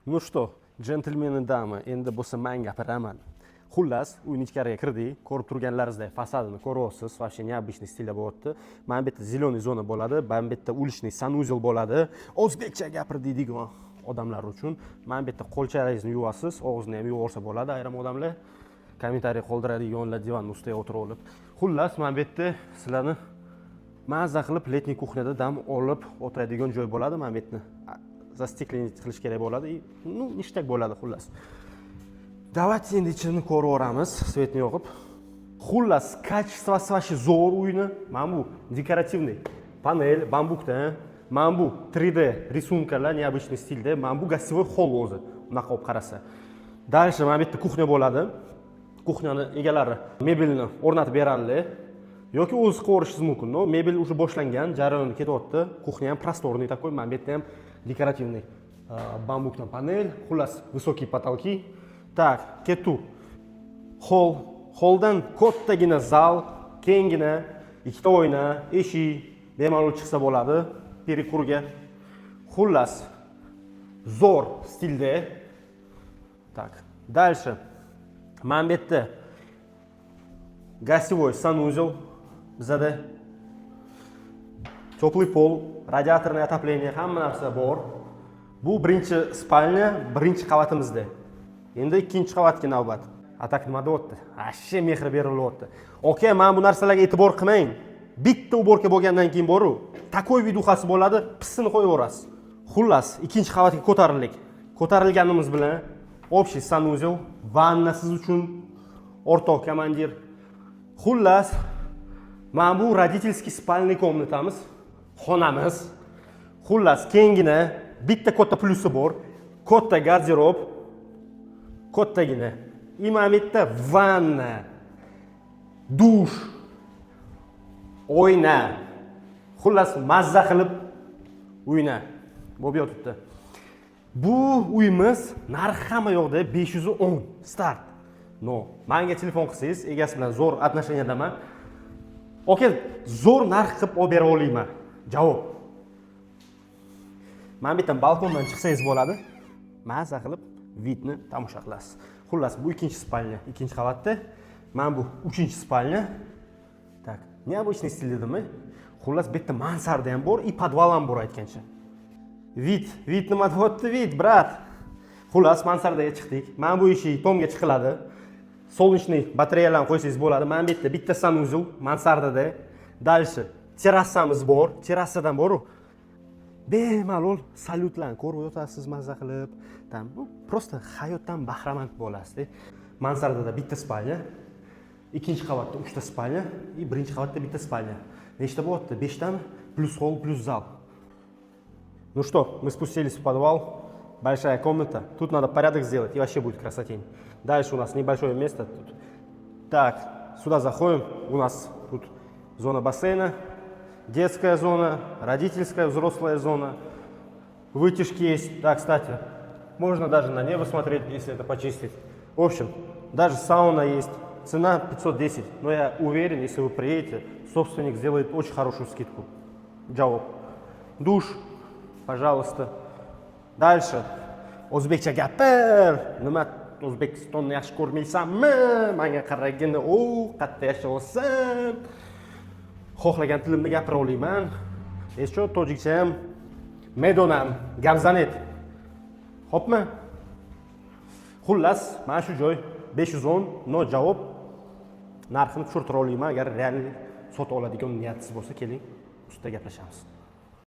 Ну что, джентльмены, дамы, endi bo'lsa man gapiraman. Xullas, uyni ichkariga kirdik, ko'rib turganlaringizdek fasadini ko'ryapsiz, вообще необычный stilda bo'lyapti. Mana bu yerda зеленый zona bo'ladi, mana bu yerda уличный санузел bo'ladi. O'zbekcha gapir deydigan odamlar uchun mana bu yerda qo'lchalaringizni yuvasiz, og'izni ham yuvorsa bo'ladi ayrim odamlar. Kommentariy qoldiradiganlar divanni ustiga o'tirib olib. Xullas, mana bu yerda sizlarni maza qilib летний кухня da dam olib o'tiradigan joy bo'ladi. Mana bu yerni застеклить qilish kerak bo'ladi. И, ну, ништяк bo'ladi xullas. Давайте endi ichini ko'rib yuboramiz, свет ni yoqib. Xullas, качество si вообще zo'r uyni. Mana bu декоративный panel bambukdan, mana bu 3D рисунка lar необычный stilda, mana bu гостевой холл o'zi. Bunaqa olib qarasa. Дальше mana bu yerda кухня bo'ladi. Кухня ni egalari mebelni o'rnatib beradilar. Yoki o'zi qilib yuborishingiz mumkin. Но, mebel уже boshlangan, jarayon ketyapti. Кухня ham просторный такой, mana bu yerda ham декоративный bambukdan panel, xullas, высокие потолки. Так, ketu. Холл, холлdan kattagina zal, kengina, ikkita oyna, eshik, bemalol chiqsa bo'ladi перекур ga. Xullas, zo'r stilda. Так, дальше. Mana bu yerda гостевой санузел bizada. Теплый пол, радиаторное отопление, hamma narsa bor. Bu birinchi спальня, birinchi qavatimizda. Endi ikkinchi qavatga navbat. А так nima deyapti? Вообще mehr berilyapti. Aka, mana bu narsalarga e'tibor qilmang. Bitta уборка bo'lgandan keyin boru, такой видуха si bo'ladi, pissini qo'yib yuborasiz. Xullas, ikkinchi qavatga ko'tarildik. Ko'tarilganimiz bilan общий санузел, vanna siz uchun, o'rtoq komandir. Xullas, mana bu родительский спальный комната miz, xonamiz. Xullas, kengina, bitta katta plyusi bor. Katta garderob, kattagina. И mana bu yerda vanna, dush, oyna. Xullas, mazza qilib uyna bo'lib yotibdi. Bu uyimiz narxi hamma yoqda 510 старт. Но, manga telefon qilsangiz, egasi bilan zo'r отношения daman. Aka, zo'r narx qilib olib bera olaman. Javob. Mana bu yerdan balkondan chiqsangiz bo'ladi. Maza qilib вид ni tomosha qilasiz. Xullas, bu ikkinchi спальня, ikkinchi qavatda. Mana bu uchinchi спальня. Так, необычный stil dedimmi? Xullas, bu yerda mansarda ham bor, и podval ham bor aytgancha. Вид, вид nima deyapti, вид, брат? Xullas, mansardaga chiqdik. Mana bu eshik tomga chiqiladi. Солнечный batareyalarni qo'ysangiz bo'ladi. Mana bu yerda bitta санузел mansardada. Дальше terrasamiz bor. Terrasadan boru bemalol salyutlarni ko'rib yotasiz maza qilib. Там bu просто hayotdan bahramand bo'lasiz. Mansardada bitta спальня, ikkinchi qavatda uchta спальня и birinchi qavatda bitta спальня. Nechta bo'lyapti? Beshtami? Плюс холл, плюс зал. Ну что, мы спустились в подвал. Большая комната. Тут надо порядок сделать, и вообще будет красотень. Дальше у нас небольшое место тут. Так, сюда заходим. У нас тут зона бассейна, детская зона, родительская, взрослая зона. Вытяжки есть. Да, кстати, можно даже на небо смотреть, если это почистить. В общем, даже сауна есть. Цена 510. Но я уверен, если вы приедете, собственник сделает очень хорошую скидку. Javob. Душ, пожалуйста. Дальше. O'zbekcha gapir. Nima, O'zbekistonni yaxshi ko'rmaysanmi? Menga qaragin, u qayerda yashayapsan? Xohlagan tilimda gapira olaman. Еще tojikcha ham medonam, гап занет. Xo'pmi? Xullas, mana shu joy 510, но javob, narxini tushirtira olaman. Agar real sotib oladigan niyatingiz bo'lsa, keling, ustida gaplashamiz.